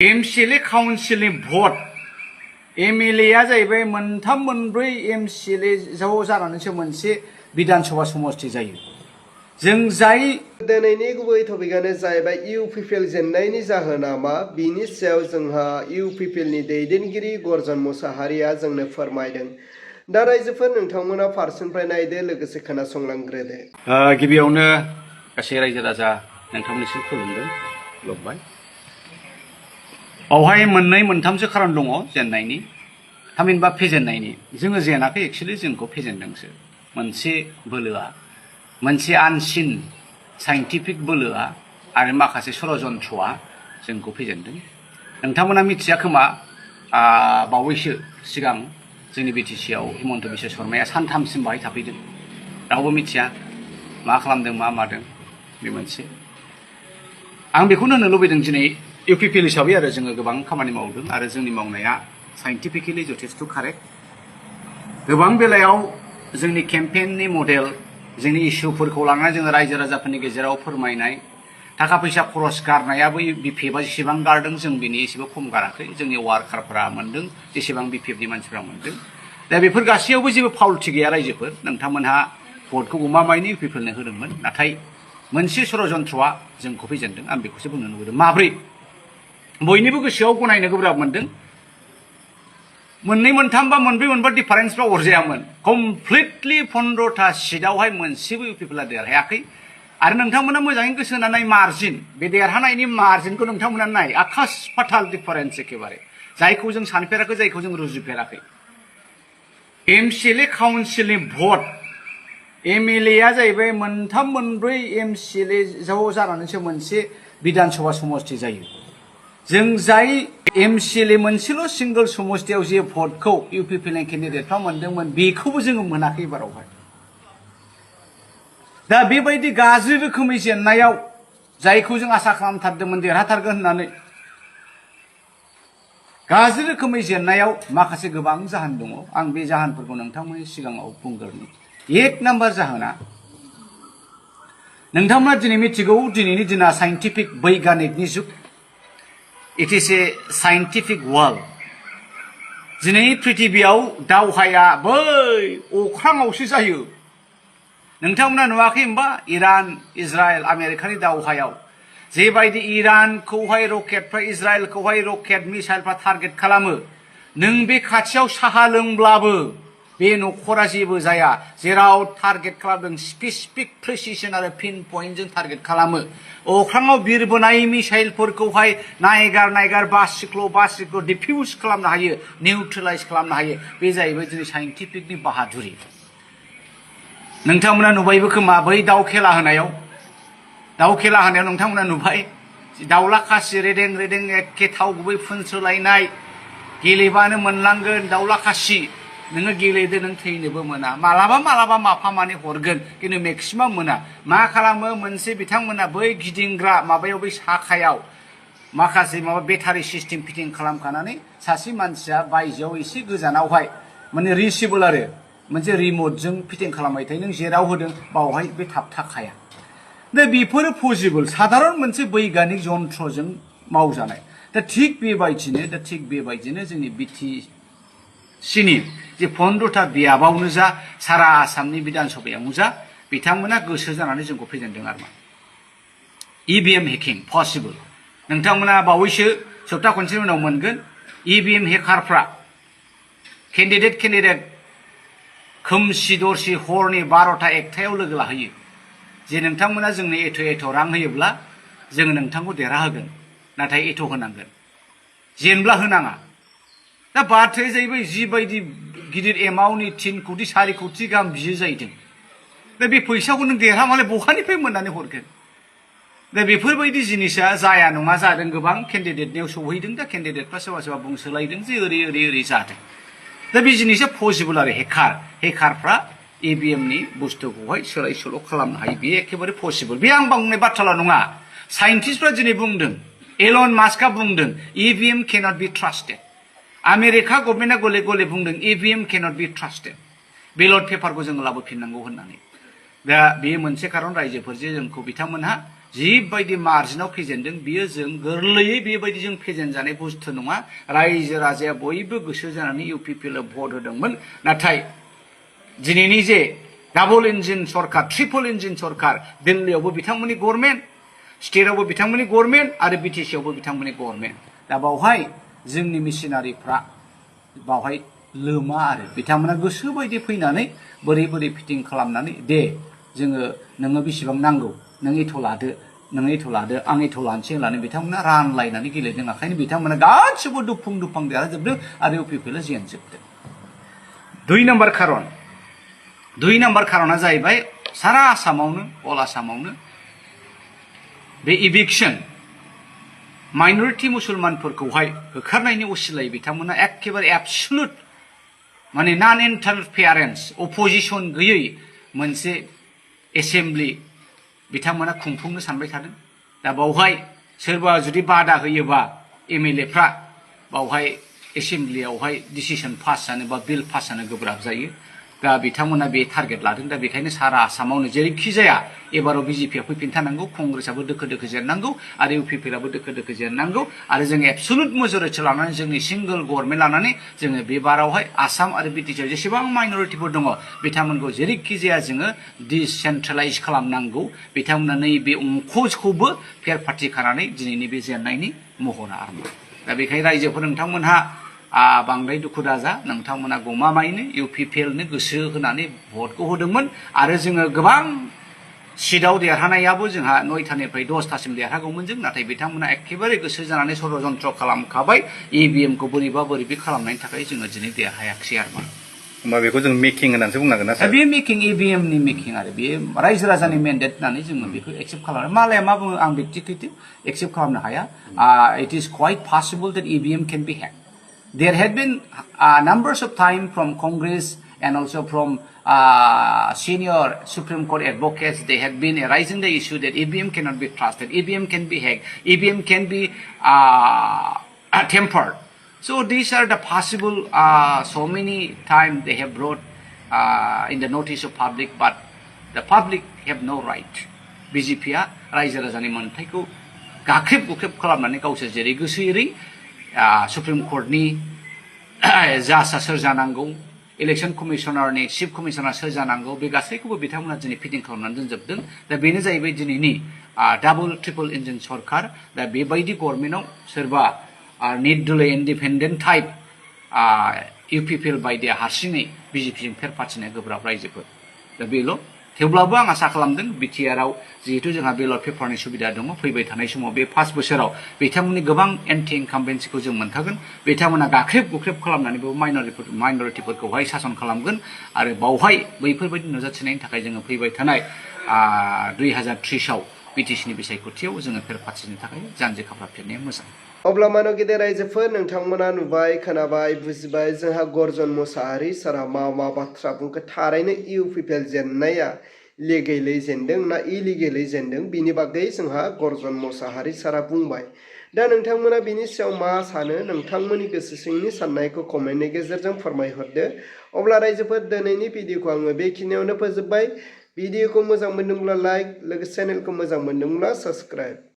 एमसीएलए काउन्सिलनि भट एमएलएआ जाहैबाय मोनथाम मोनब्रै एमसीएलए ज' जानानैसो मोनसे विधान सभा समष्टि जायो। जों जाय दिनैनि गुबै टपिकआनो जाहैबाय इउपिपिएल जेननायनि जाहोना मा बिनि सायाव जोंहा इउपिपिएलनि दैदेनगिरि गर्जन मोसाहारिया जोंनो फोरमायदों। दा रायजोफोर नोंथांमोना फारसेनिफ्राय नायदो लोगोसे खोनासंलांग्रोदो। गिबियावनो गासै रायजो राजा नोंथांमोननिसिम खुलुमदों खुलुमबाय। बावहाय मोननै मोनथामसो खारन दङ जेननायनि थामहिनबा फेजेननायनि। जोङो जेनाखै एक्चुअली जोंखौ फेजेनदोंसो। मोनसे बोलोआ मोनसे आनसिन साइन्टिफिक बोलोआ आरो माखासे षड़यन्त्रआ जोंखौ फेजेनदों। नोंथांमोना मिथिया खोमा बावैसो सिगां जोंनि बिटिसिआव हिमन्त बिश्व शर्माया सानथामसिम बाहाय थाफैदों। रावबो मिथिया मा खालामदों मा मादों बे मोनसे। आं बेखौनो होननो लुबैदों दिनै इउपिपिएल हिसाबै आरो जोङो गोबां खामानि मावदों आरो जोंनि मावनाया साइन्टिफिकेलि जथेस्थ' कारेक्ट। गोबां बेलायाव जोंनि केम्पेइननि मडेल जोंनि इस्युफोरखौ लानानै जोङो रायजो राजाफोरनि गेजेराव फोरमायनाय थाखा फैसा खरस गारनायाबो बिपिएफआ जेसेबां गारदों जों बेनि एसेबो खम गाराखै। जोंनि वार्कारफोरा मोनदों जेसेबां बिपिएफनि मानसिफ्रा मोनदों। दा बेफोर गासैयावबो जेबो फावल्टि गैया रायजोफोर। नोंथांमोनहा भटखौ गमामायैनो इउपिपिएलनो होदोंमोन, नाथाय मोनसे षड़यन्त्रआ जोंखौ फेजेनदों। आं बेखौसो बुंनो लुबैदों। माब्रै बयनिबो गोसोआव गनायनो गोब्राब मोनदों। मोननै मोनथाम बा मोनब्रै मोनबा डिफारेन्सफ्रा अरजायामोन। कमप्लिटलि 15टा सिटआवहाय मोनसेबो इउपिपिएलआ देरहायाखै। आरो नोंथांमोना मोजाङै गोसो होनानै मार्जिन बे देरहानायनि मार्जिनखौ नोंथांमोना नाय। आकाश फाताल डिफारेन्स एखेबारे, जायखौ जों सानफेराखै, जायखौ जों रुजुफेराखै। एमसीएलए काउन्सिलनि भट एमएलएआ जाहैबाय मोनथाम मोनब्रै एमसीएलए ज' जानानैसो मोनसे विधान सभा समष्टि जायो। जों जाय एमसीएलए मोनसेल' सिंगल समष्टियाव जे भटखौ इउपिपिएलनि केन्डिडेटफ्रा मोनदोंमोन बेखौबो जोङो मोनाखै एबारावहाय। दा बेबायदि गाज्रि रोखोमै जेननायाव जायखौ जों आसा खालामथारदोंमोन देरहाथारगोन होननानै, गाज्रि रोखोमै जेननायाव माखासे गोबां जाहोन दङ। आं बे जाहोनफोरखौ नोंथांमोननि सिगाङाव बुंगोरनि। एक नाम्बार जाहोना नोंथांमोना दिनै मिथिगौ दिनैनि दिना साइन्टिफिक बैगानिकनि जुग। It is a scientific world. दिनै पृथिबियाव दावहाया बै अख्राङावसो जायो। नोंथांमोना नुवाखै होनबा इरान इजराइल आमेरिकानि दावहायाव जेबायदि इरानखौहाय रकेटफ्रा इजराइलखौहाय रकेट मिसाइलफ्रा टारगेट खालामो। नों बे खाथियाव साहा लोंब्लाबो बे न'खरा जेबो जाया। जेराव टारगेट खालामदों स्पेसिफिक प्रिसिसन आरो पिन पइन्टजों टारगेट खालामो। अख्राङाव बिरबोनाय मिसाइलफोरखौहाय नायगार बासिख्ल' डिफ्यूज खालामनो हायो, निउट्रेलाइज खालामनो हायो। बे जाहैबाय जोंनि साइन्टिफिकनि बाहादुरि। नोंथांमोना नुबायबो खोमा बै दाउ खेला होनायाव नोंथांमोना नुबाय। दाउला खासि रेदें रेदें एखे थाव गुबै फुनस्रोलायनाय, गेलेबानो मोनलांगोन दाउला खासि। नोङो गेलेदो नों थैनोबो मोना। मालाबा माफा माने हरगोन खिन्थु मेक्सिमाम मोना। मा खालामो मोनसे बिथांमोना बै गिदिंग्रा माबायाव बै साखायाव माखासे बेटारि सिस्टेम फिटिं खालामखानानै सासे मानसिया बायजोआव एसे गोजानावहाय माने रिचेबल आरो मोनसे रिमटजों फिटिं खालामबाय थायो। नों जेराव होदों बावहाय बे थाबथाखाया। दा बेफोरो पसिबल साधारन मोनसे बैगानिक जन्त्रजों मावजानाय। दा थिग बेबायदिनो जोंनि बिटिसिनि जे 15टा बियाबावनो जा सारा आसामनि बिधान सभायावनो जा बिथांमोना गोसो जानानै जोंखौ फेजेनदों आरो मा इभिएम हेकिं पसिबल। नोंथांमोना बावैसो सप्ता खनसेनि उनाव मोनगोन इभिएम हेकारफ्रा केन्डिडेट खोमसि दरसि हरनि 12टा 1टायाव लोगो लाहैयो जे नोंथांमोना जोंनो एथ' रां होयोब्ला जोङो नोंथांखौ देरहाहोगोन, नाथाय एथ' होनांगोन, जेनब्ला होनाङा। दा बाथ्राया जाहैबाय जिबायदि गिदिर एमाउन्टनि 3 कौटि 4 कौटि गाहाम बियो जाहैदों। दा बे फैसाखौ नों देरहामालाय बहानिफ्राय मोननानै हरगोन? दा बेफोरबायदि जिनिसा जाया नङा जादों। गोबां केन्डिडेटनियाव सौहैदों। दा केन्डिडेटफ्रा सोरबा बुंसोलायदों जे ओरै जादों। दा बे जिनिसा पसिबल आरो हेकारफ्रा इभिएमनि बुस्थुखौहाय सोलाय सोल' खालामनो हायो। बे एखेबारे पसिबल। बे आं बुंनाय बाथ्राल' नङा। साइन्टिस्टफ्रा दिनै बुंदों, एलन मास्कआ बुंदों इभिएम केनट बि ट्रास्टेड। आमेरिका गभर्नमेन्टआ गले गले बुंदों इभिएम केनट बि ट्रास्टेड। बेलट पेपारखौ जोङो लाबोफिननांगौ होननानै। दा बे मोनसे खारन रायजोफोर जे जोंखौ बिथांमोनहा जिबायदि मार्जिनाव फेजेनदों बियो जों गोरलैयै बेबायदि जों फेजेनजानाय बुस्थु नङा रायजो राजाया बयबो गोसो जानानै UPPL भट होदोंमोन नाथाय दिनैनि जे डाबल इन्जिन सरकार ट्रिपल इन्जिन सरकार दिल्लीयावबो बिथांमोननि गभर्नमेन्ट स्टेटआवबो बिथांमोननि गभर्नमेन्ट आरो BTC आवबो बिथांमोननि गभर्नमेन्ट दा बावहाय जोंनि मिशनारिफ्रा बावहाय लोमा आरो बिथांमोना गोसो बायदि फैनानै बोरै बोरै फिटिं खालामनानै दे जोङो नोङो बेसेबां नांगौ नों एथ' लादो आं एथ' लानोसै होननानै बिथांमोना रानलायनानै गेलेदों ओंखायनो बिथांमोना गासिबो दुफुं देरहाजोबदों आरो UPPL जेनजोबदों। दुइ नाम्बार खार'ना जाहैबाय सारा आसामावनो अल आसामावनो बे इभिक्सन माइनरिटि मुसलमानफोरखौहाय होखारनायनि असिलायै बिथांमोना एखेबारे एबसुलुट माने नन इन्टारफेरेन्स अपोजिशन गैयै मोनसे एसेम्बलि बिथांमोना खुंफुंनो सानबाय थादों। दा बावहाय सोरबा जुदि बादा होयोबा MLAफ्रा बावहाय एसेम्बलियावहाय डिसिसन पास जानो बा बिल पास जानो गोब्राब जायो। दा बिथांमोना बे टारगेट लादों। दा बेखायनो सारा आसामावनो जेरैखि जाया एबाराव BJPआ फैफिनथारनांगौ कंग्रेसआबो दोखो दोखो जेननांगौ आरो UPPLआबो दोखो दोखो जेननांगौ आरो जों एबसुलुट मेजरिटि लानानै जोंनि सिंगल गभर्नमेन्ट लानानै जोङो बे बारावहाय आसाम आरो BTCआव जेसेबां माइनरिटिफोर दङ बिथांमोनखौ जेरैखि जाया जोङो डिसेन्ट्रेलाइज खालामनांगौ। बिथांमोना नैबे अंख'खौबो फेर फाथि खानानै दिनैनि बे जेननायनि महरा आरमा। दा बेखायनो रायजोफोर नोंथांमोनहा बांद्राय दुखु दाजा नोंथांमोना गमामायैनो UPPLनो गोसो होनानै भटखौ होदोंमोन आरो जोङो गोबां सिटआव देरहानायाबो जोंहा 9थानिफ्राय 10थासिम देरहागौमोन जों नाथाय बिथांमोना एखेबारे गोसो जानानै षड्यन्त्र खालामखाबाय EVMखौ बोरैबा खालामनायनि थाखाय जोङो दिनै देरहायाखिसै आरोमा। होमबा बेखौ जों मेकिं होननानैसो बुंनांगोन ना सार? बे मेकिं EVMनि मेकिं आरो बे रायजो राजानि मेन्डेट होननानै जोङो बेखौ एक्सेप्ट खालामनो मालाया मा बुङो आं बेक्तिगत एक्सेप्ट खालामनो हाया। It is quite possible that EVM can be hacked. There had been numbers of time from Congress and also from senior Supreme Court advocates. They had been raising the issue that EVM cannot be trusted, EVM can be hacked, EVM can be tempered. So these are the possible, so many times they have brought in the notice of public, but the public have no right. BJPआ रायजो राजानि मोनथायखौ गाख्रेब गुख्रेब खालामनानै गावसोर जेरै गोसो एरै supreme कर्टनि जाजआ सोर जानांगौ इलेक्शन कमिशनारनि चिफ कमिशनार सोर जानांगौ बे गासैखौबो बिथांमोना दिनै फिटिं खालामनानै दोनजोबदों। दा बेनो जाहैबाय दिनैनि डाबल ट्रिपल इन्जिन सरकार। दा बेबायदि गभर्नमेन्टआव सोरबा निर्दलीय इन्डिपेन्डेन्ट टाइप UPPL बायदिया हारसिङै BJPजों फेर फाथिनाया गोब्राब रायजोफोर। दा बेल' थेवब्लाबो आं आसा खालामदों BTRआव जिहेतु जोंहा बेलट पेपारनि सुबिदा दङ फैबाय थानाय समाव बे 5 बोसोराव बिथांमोननि गोबां एन्टि इनकाम्बेन्सिखौ जों मोनखागोन। बिथांमोना गाख्रेब गुख्रेब खालामनानैबो माइनरिटिफोरखौहाय सासन खालामगोन आरो बावहाय बैफोरबायदि नुजाथिनायनि थाखाय जोङो फैबाय थानाय 2030आव BTCनि बिसायख'थियाव जोङो फेर फाथिनो थाखाय जानजि खाफ्राफिननाया मोजां। अब्ला मानो गेदेर रायजोफोर नोंथांमोना नुबाय खोनाबाय बुजिबाय जोंहा गर्जन मोसाहारि सारा मा बाथ्रा बुंखो थारैनो UPPL जेननाया लिगेलै जेनदों ना इलिगेलै जेनदों बिनि बागै जोंहा गर्जन मोसाहारि सारा बुंबाय। दा नोंथांमोना बिनि सायाव मा सानो नोंथांमोननि गोसो सिंनि साननायखौ कमेन्टनि गेजेरजों फोरमायहरदो। अब्ला रायजोफोर दिनैनि भिडिअखौ आङो बेखिनियावनो फोजोबबाय। भिडिअखौ मोजां मोनदोंब्ला लाइक लोगोसे चेनेलखौ मोजां मोनदोंब्ला साबस्क्राइब।